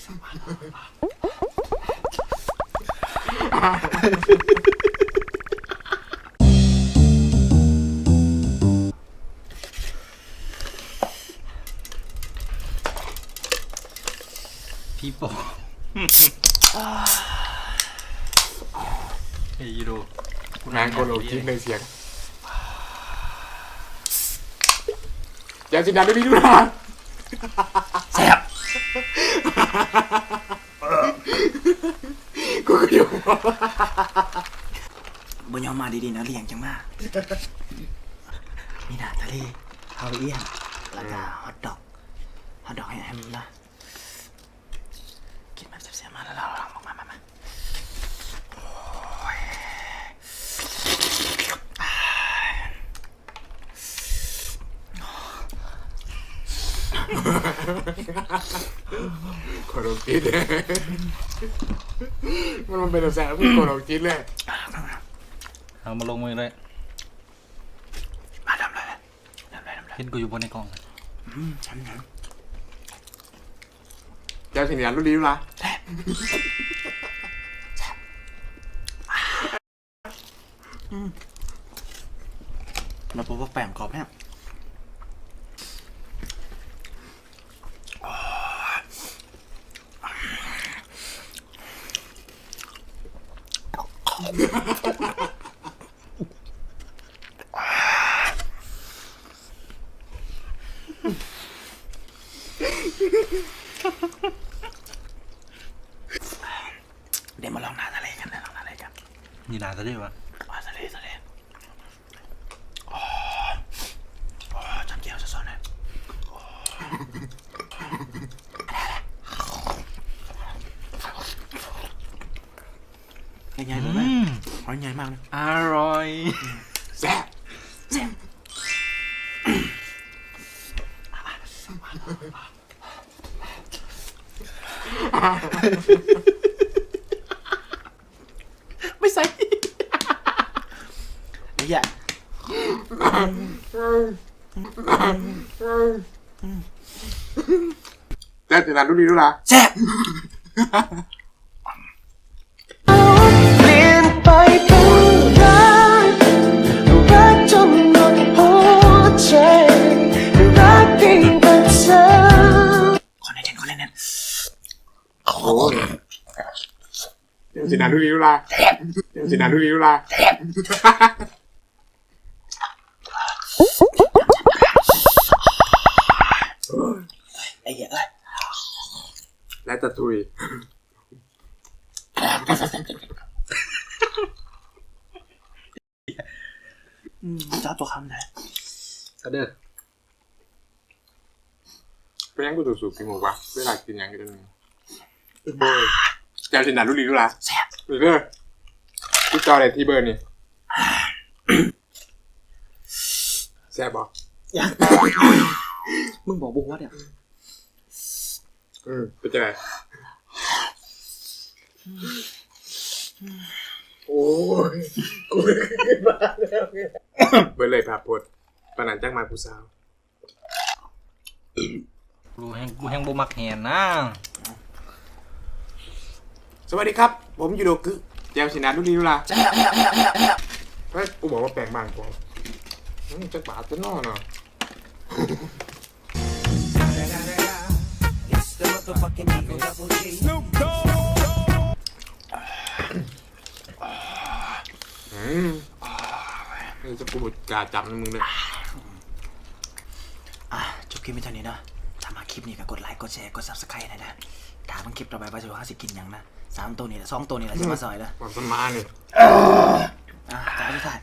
ຜີປອບ ເຮີຍ ອີໂດ ນາງໂກໂລກິນໃນສຽງ ຢ່າຊິດັນໄດ້ດີດູນະ ແຊບ ກູກໍຢູ່ ບໍ່ຍອມມາດີໆນະ ລ້ຽງຈັ່ງມາ ມີໜ້າທະເລ ເຂົ້າລ້ຽງ ແລ້ວກໍ ອືມ ຮອດດອກ ຮອດດອກແຮມນະ ກິນແບບແຊບໆ ມາ ແລ້ວລອງ ມາ ມາ ມາ ໂອ້ຍ ໂຄດໂອເຄເລີຍ ມັນ ມັນເປັນຕາແຊບ ໂຄດໂອເຄເລີຍ ເອົາມາລົງມືເລີຍ ມາດຳເລີຍ ດຳເລີຍ ດຳເລີຍ ເຫັນກູຢູ່ບໍ່ໃນກ້ອງ ອືມ ແຈ່ວຊິນດາລຸລີລາ ແຊບ ແຊບ. ອືມ ມາພົບກັບແປ້ງກອບແຮງ ໄດ້ມາລອງໜ້າທະເລກັນ ໄດ້ລອງໜ້າທະເລກັນ ນີ້ໜ້າທະເລວະ ອ່າ ທະເລ ທະເລ ໂອ້ ໂອ້ ຈ້ຳແຈ່ວຊະຊອນນະ ໂອ້ ໃຫຍ່ໆ ເລີຍ ອືມ ຫອຍໃຫຍ່ມາກເລີຍ ອະລ່ອຍ ແຊບ ແຊບ. ໄປໃສ ໄອ້ເຫຍ ແຊບຂະໜາດ ດູດີດູຫຼາ ແຊບ. ປ່ຽນໄປເປັນຮັກ ຮັກຈົນໝົດຫົວໃຈ ຮັກພຽງແຕ່ເທີ. ຂໍແໜ້ນໆ ຂໍແໜ້ນໆ ໂອ້ຍ ຈັ່ງຊີ້ນະ ດູດີດູຫຼາ ຈັ່ງຊີ້ນະ ດູດີດູຫຼາ ໄອ້ເຫຍເອີຍ ແລ້ວແຕ່ທຸຍ. ອືມ ເຈົ້າຕົວຄຳໃດ ເອົາເດີ ເປັນຫຍັງກູຕ້ອງສູບກິນໝູກວະ ເວລາກິນຫຍັງກໍໄດ້ ແຈ່ວຊີ້ນະ ດູດີດູຫຼາ ແຊບ ເດີ ຕິດຕໍ່ໄດ້ທີ່ເບີນີ້ ແຊບບໍ່? ຍັງ ມຶງບອກບໍ່ຮອດເດ. ອືມ ເປັນຈັ່ງໃດ? ໂອ້ຍ ກູເບິດເລີຍພາບໂພດ ປານນັ້ນຈັກມາຜູ້ສາວ ກູແຮງ ກູແຮງບໍ່ມັກແຮນນະ. ສະຫວັດດີຄັບ ຜົມຢູໂດກຶ ແຈ່ວຊີ້ນະ ດູດີດູຫຼາ ແຊບ ເຮີ້ຍ ກູບອກວ່າແປ້ງບາງກວ່າ ອືມ ຈັກບາດແທ້ເນາະ ເນາະ. ອືມ ເອີ ຈະກູກາຈຳໃນມຶງເດີ. ອ່າ ຈົບຄລິບມີເທົ່ານີ້ເນາະ. ຖ້າມັກຄລິບນີ້ກໍກົດໄລ ກົດແຊ ກົດ Subscribe ໃຫ້ແດ່. ຖ້າເບິ່ງຄລິບຕໍ່ໄປວ່າເຮົາຊິກິນຫຍັງນະ. ສາມໂຕນີ້ແຫຼະ ສອງໂຕນີ້ແຫຼະ ຊິມາຊ່ອຍເດີ. ມັນມານີ້ ອ່າ ຕາສຸດທ້າຍ.